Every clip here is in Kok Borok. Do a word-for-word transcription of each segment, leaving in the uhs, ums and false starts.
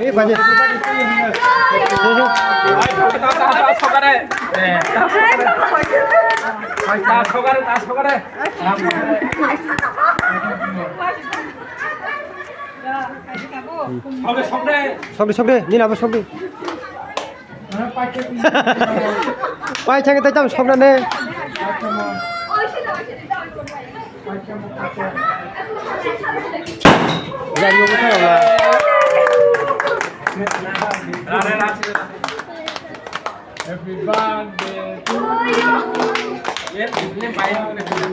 Eh, bani. Sok de, sok de, nini abo sok de. Pai thangwi tei tamo soknani. Happy birthday to you.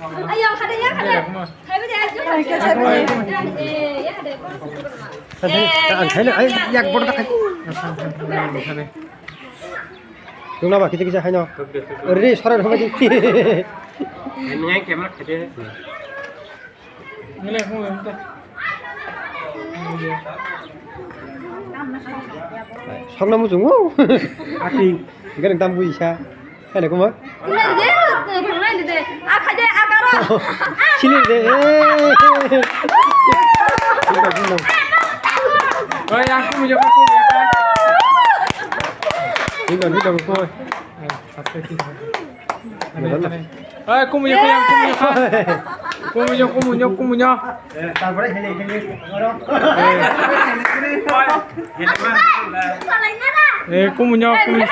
Ayo, kada ya, kada. Hai, bade, ayo. Hai, kada, kada. Eh, ya, kada. Ang hai, ai, yak bodo tak hai. Tungna ba, kisa, kisa hai no. Re, sore, sore. Ini yang kamera kade. Sokna muchungo. Ati, gani tam buisa. Hele kuma. Sini de, eh. Oi, aku mau jaga, aku mau jaga. Ini, ini, ini. Oi, kumunyo, kumunyo, kumunyo. Kumunyo, kumunyo, kumunyo. Eh, kumunyo, kumunyo.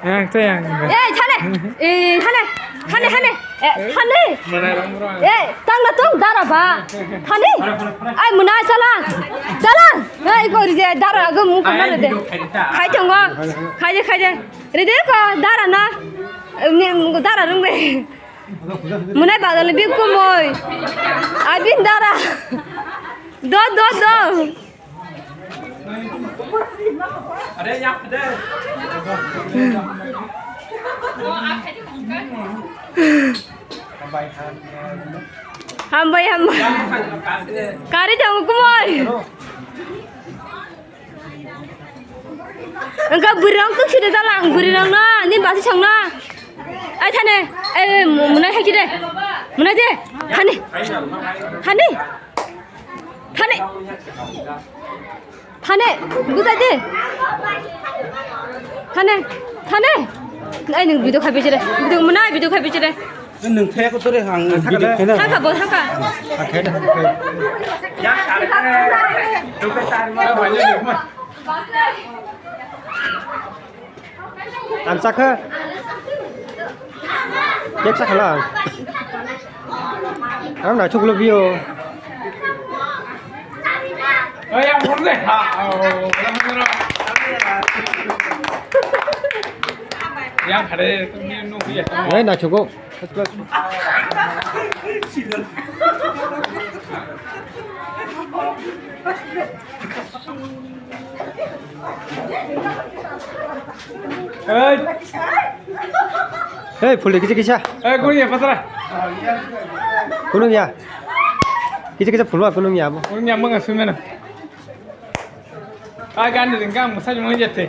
Eh, thale. Eh, thale. Eh, thale. Thale, thale. Eh, thale. Eh, tangna tong dara ba. Thale. Ai, muna chala. Chala. Ai, ko rije dara go mu ko na de. Khai tongo. Khai je, khai je. Ride ko dara na. Ni dara rung de. Munai badal bi kumoi. Abin dara. Do, do, do. Hambai, hambai. Kari jang kumoi. Engka bwrwirok tuk side dalang, bwrwirok no, nini basi song no. Ai thane, ai, mu-, munai hai kide. Munai de, thane. Thane. Thane. Thane, bujai de. Thane, thane. Ai, nwng video khai bichire. Video munai video khai bichire. Nwng thaya ko tore hang video khaina. Thangka bo, thangka. Ang sakha. Cake sakhala. Ang na chuklo bio. Yang khare, nung ya. Ai, na chugo. Hey. Hey, phuldi kisa kisa. Hey, kunung ya, patra. Kunung ya. Kisa kisa phulma kunung ya bo. Kunung ya, manga sumena. Ah, gan de, gan, masa jumong jete.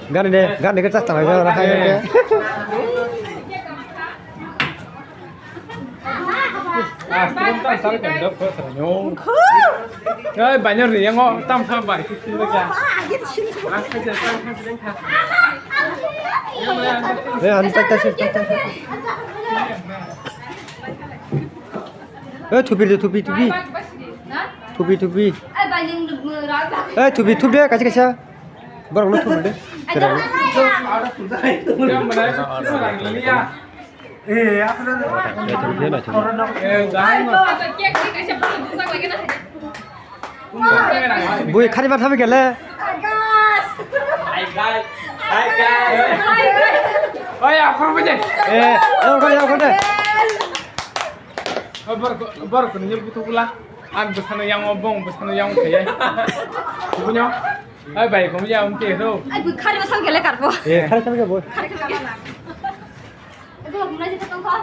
Gan de, gan de, kita tawai jauh lah, hai. Ah, sekarang tak salah kan, dah, kau salah nyong. Eh, banyak ni yang ngok tam tam baik. Eh, anu tak tak tak tak. Eh, thupi de, thupi, thupi. Thupi, thupi. Eh, thupi, thupi de, kaisa, kaisa. Borok no thupi de. Bui khari ma thabi gele. Oi, akhor buje. Eh, akhor, akhor de. Oi, borok, borok ni butu bula. Ang bwsano yang o bong, bwsano yang o khayai. Bunyo. Oi, bai, kong ya, um, te, ro. Ai, bui khari ma sam gele karbo. Eh, khari sam gele bo. Khari khari. Ego, muna jita tong kho.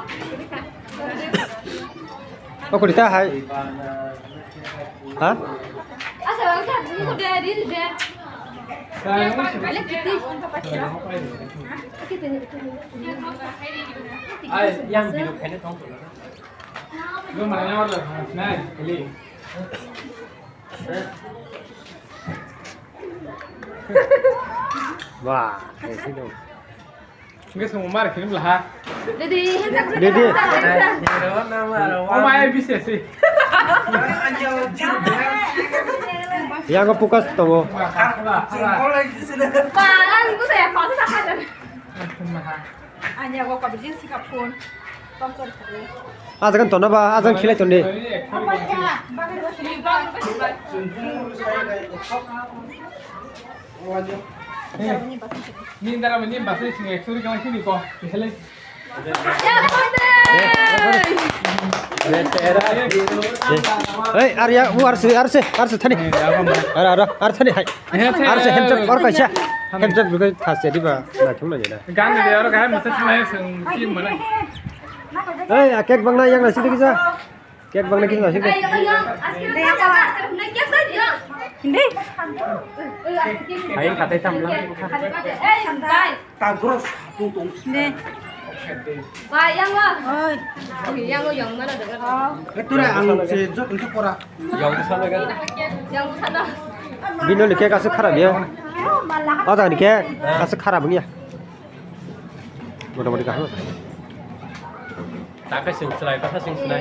Okurita hai. Ha? Ai, yang video khaina tong tong. Lu mana yang ada? Nah, ini. Wah, ini dong. Nggak semua marah kirim lah. Didi, Didi. Yang ke pukas tahu. Parang itu saya pasang saja. Anya go kabijin sika phone. Ajagan tona ba, ajagan khilai toni. Ni dara ni basai sing ek suri kama kini ko. Helai. Hey, Arya, u arse, arse, arse thani. Ara, ara, arse thani hai. Arse hemchok or kaisa. Hemchok bukai thase diba. Na thum na jena. Gan de oro kaham masa thum na sing ki mana. Hey, a cake bangna yang nasi dikisa. Cake bangna ki nasi. Hindi. Hai, katai tamla. Tagros tung tung. Deh. Ba, yang wa. Oi. Yang wa, yang mana dengar? Oh. Itu deh, ang si jok itu pora. Yang sana kan? Yang sana. Bino ni cake asuk kharap ya. Oh, malah. Oh, tadi cake asuk kharap ya. Motamoti kaham. Taka sing selai, taka sing selai.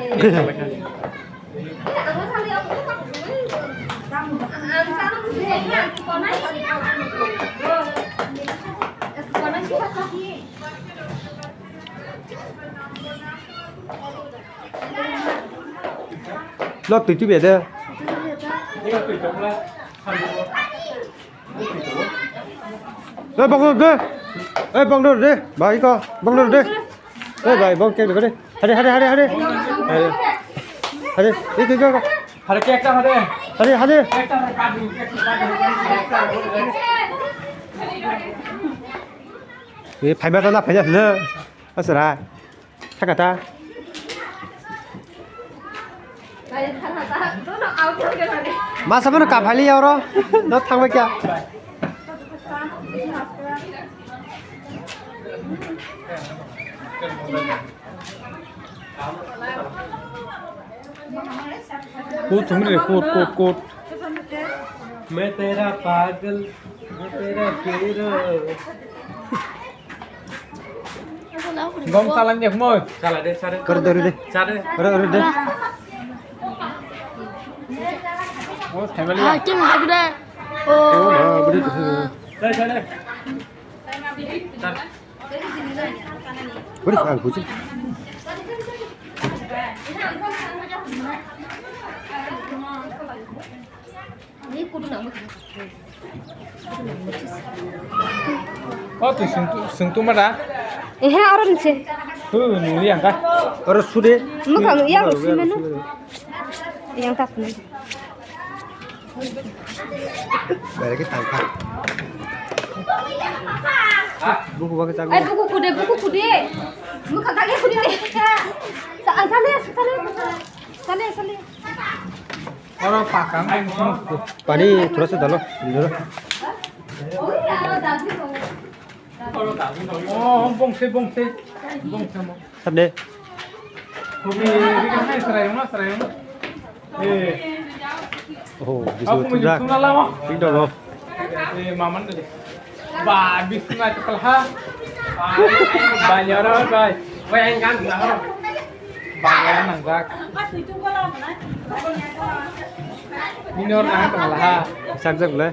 Lok twi twi bede. Oi, bang de. Oi, bang de. Bai ko, bang de. Oi, bai, bang ke de. Hade, hade, hade, hade. Hade. Hade, hade, hade. Hade ke ekta hade. Hade, hade. Ekta hade, kadu, ekta hade. Ye, phai ma ta na phai ya le. Asra. Thaka ta. Masa bono kaphali ya oro. No thangbai kya? Kut thumri kut, kut, kut. मैं तेरा पागल, मैं तेरा hero. Gom salam de khmoi. Sala de, sare. Kar de, de. Sare. Ro, ro de. Oh, family. Ah, kim hagre. Oh, ma, budi. Sare, sare. Budi, ah, buji. O twi sungtu, sungtu ma da? Ehe, aro ni se. Tu nungli yang ka? Aro sude. Mukhang ya aro sumenu. Yang tak ni. Bare ki tangka. Buku bagi tangka. Ai buku kude, buku kude. Mukhang kage kude. Sa, sale, sale, sale, sale. Oro pakang. Pani thora sa dalo. Oh, bongse, bongse. Bongse mo. Sabne. Kopi, kopi kan serai mo, serai mo. Eh. Oh, bisu. Aku mau tunda. Tunda lama. Tunda mo. Eh, maman tadi. Ba, bisu na chakal ha. Ba, nyara, ba. Wah, yang kan, lah. Bangla nangjak. Minor nang tongla ha. Sakjak le.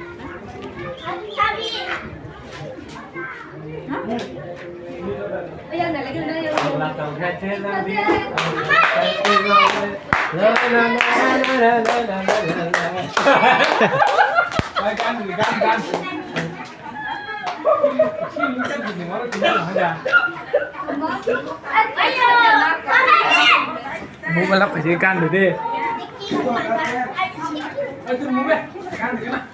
Gan, gan, gan. Mobile apa sih kan deh.